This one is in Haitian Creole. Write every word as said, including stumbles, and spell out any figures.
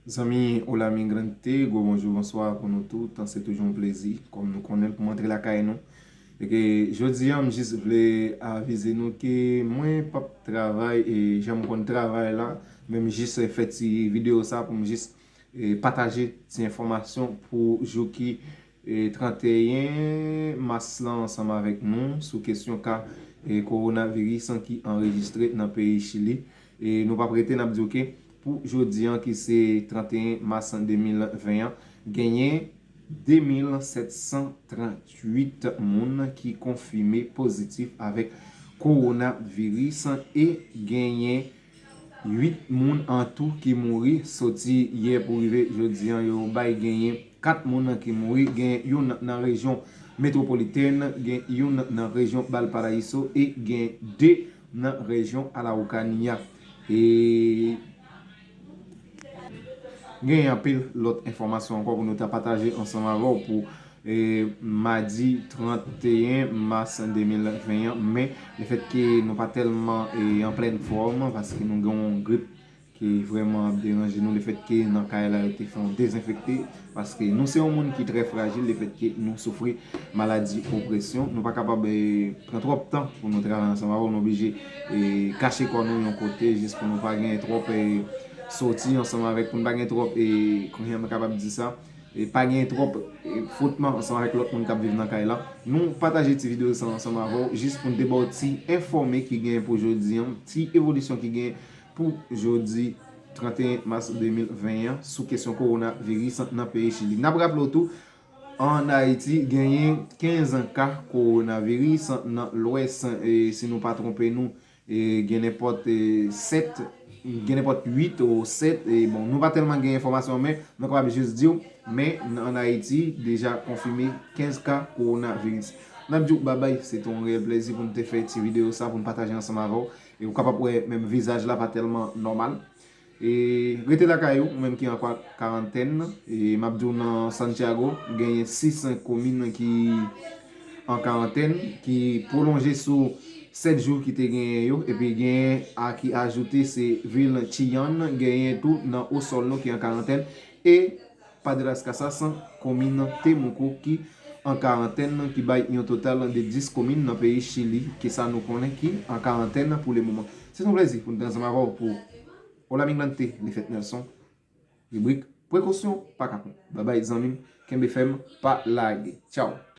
Zanmi, hola mi gente, gwo bonjou, bonswa pou nou tout. Se toujou yon plezi, kòm nou konnen, pou m antre lakay nou. E ke jodi a, m jis vle avize nou ke mwen p ap travay e jan m konn travay la, men m jis fè ti videyo sa pou m jis e pataje ti enfòmasyon pou jou ki e trannteyen mas lan ansanm avèk nou sou kesyon ka e kowonaviris ki anrejistre nan peyi Chili. E nou p ap rete, n ap di w ke pou jodi an ki se trannteyen mas de mil ven an, genyen de mil sèt san tranntuit moun ki konfime pozitif avèk kowonaviris e genyen uit moun an tou ki mouri. Soti yè pou rive jodi an, yo bay genyen kat moun ki mouri, gen youn nan rejyon metwopolitèn, gen youn nan rejyon Valparaíso e gen de nan rejyon Araucania. E gen anpil lòt enfòmasyon ankò pou nou ta pataje ansanm avè w pou e madi trannteyen mas de mil ven an, men lefètke nou pa tèlman e an plèn fòm, paske nou gen yon grip ki vrèman ap deranje nou, lefètke nan kay la yo te fè yon dezenfekte, paske nou se yon moun ki trè frajil, lefètke nou soufri maladi opresyon, nou pa kapab e pran twòp tan pou nou travay ansanm avè w, nou oblije e kache kò nou yon kote jis pou nou pa gen twòp e soti ansanm avèk, pou nou pa gen twòp e, kounye a m kapab di sa, e pa gen twòp e fwotman ansanm avèk lòt moun k ap viv nan kay la. Nou pataje ti videyo sa ansanm avè w jis pou n te ba w ti enfòme ki gen pou jodi an, ti evolisyon ki gen pou jodi trannteyen mas de mil ven an sou kesyon kowonaviris nan peyi Chili. N ap raple w tou, ann Ayiti, genyen kenz ka kowonaviris nan Lwès, e si nou pa twonpe nou, e gen nenpòt e sèt, gen nenpòt uit ou sèt, e bon, nou pa tèlman gen enfòmasyon, men nou kapab jis di w, men ann Ayiti, deja konfime kenz ka kowonaviris. N ap di w babay, se te yon reyèl plezi pou n te fè ti videyo sa, pou n pataje ansanm avè w, e ou kapab wè menm vizaj la pa tèlman nòmal. E rete lakay ou, ou menm ki an kwa-, karantèn. E m ap di w nan Santiago, genyen sis komin ki an karantèn, ki pwolonje sou sèt jou ki te genyen yo. Epi genyen a ki ajoute se vil Chillán, genyen tou nan Osorno ki an karantèn. E Padre Las Casas, komin Temuco ki an karantèn, ki bay yon total de dis komin nan peyi Chili, ke sa nou konnen ki an karantèn pou le moman. Se yon plezi pou n te ansanm avè w pou Hola Migrante, Lefèt Nelson, ribrik Prekosyon pa kapon. Babay zanmi m, kenbe fèm, pa lage. Tchaw!